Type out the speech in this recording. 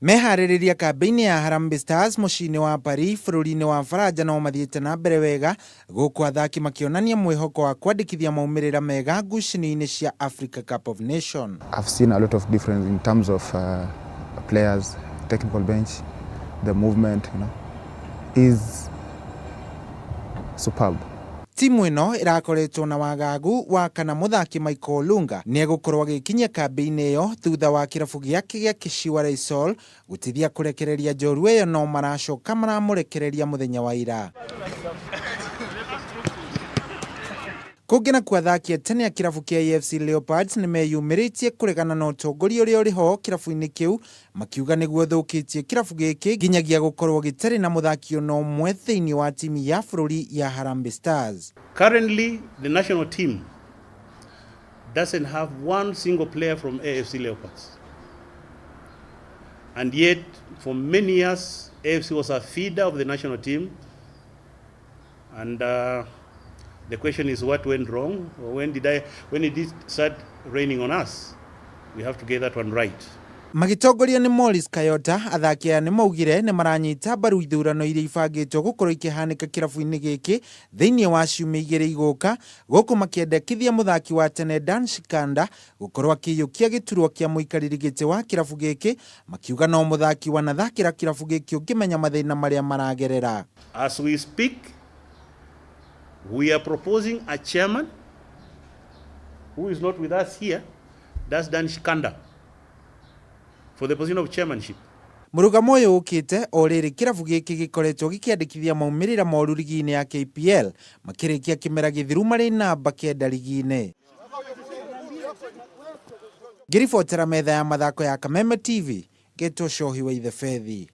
Meharĩrĩria kambĩ-inĩ ya Harambee Stars mũciĩ-inĩ wa Paris bũrũri-inĩ wa Faranja no mathiĩte na mbere wega gũkũ athaki makĩonania mwĩhoko wa kwandĩkithia maumĩrĩra mega ngucanio-inĩ cia Africa Cup of Nations. I've seen a lot of difference in terms of players, technical bench, the movement, is superb. Timu ĩno ĩrakoretwo na wagagu wa kana mũthaki Michael Olunga nĩ egũkorwo agĩkinyia kambĩ-inĩ ĩyo thutha wa kĩrabu gĩake gĩa Kashiwa Reysol gũtithia kũrekereria njorua ĩyo no maracoka maramũrekereria mũthenya wa ira. Kũngĩ nakuo athaki a tene a kĩrabu kĩa AFC Leopards nĩmeyumĩrĩtie kũregana na ũtongoria ũrĩa ũrĩ ho kĩrabu-inĩ kĩu makiuga nĩguo ũthũkĩtie kĩrabu gĩkĩ nginyagia gũkorwo gĩtarĩ na mũthaki ona ũmwe thĩinĩ wa timu ya bũrũri ya Harambee Stars. Currently, the national team doesn't have one single player from AFC Leopards. And yet, for many years, AFC was a feeder of the national team. And the question is, what went wrong? Or when did it start raining on us? We have to get that one right. Magĩtongorio nĩ Morris Kayota, athaki aya nĩ maugire nĩ maranyita mbaru ithurano iria ibangĩtwo gũkorwo ikĩhanĩka kĩrabu-inĩ gĩkĩ thĩinĩ wa ciumia igĩrĩ igũka, gũkũ makĩendekithia mũthaki wa tene Dan Shikanda gũkorwo akĩiyũkia gĩturwa kĩa mũikarĩri gĩtĩ wa kĩrabu gĩkĩ, makiuga no mũthaki wanathakĩra kĩrabu gĩkĩ ũngĩmenya mathĩna marĩa maragerera. As we speak, we are proposing a chairman who is not with us here, that's Dan Shikanda, for the position of chairmanship. Mũrũgamo ũyũ ũkĩte o rĩrĩ kĩrabu gĩkĩ gĩkoretwo gĩkĩandĩkithia maumĩrĩra moru rigi-inĩ ya KPL makĩrĩkia kĩmera gĩthiru marĩ namba 9 rigi-inĩ. Ngĩribotera metha ya mathako ya Kameme TV, ngetwo Cohi wa Ithebethi.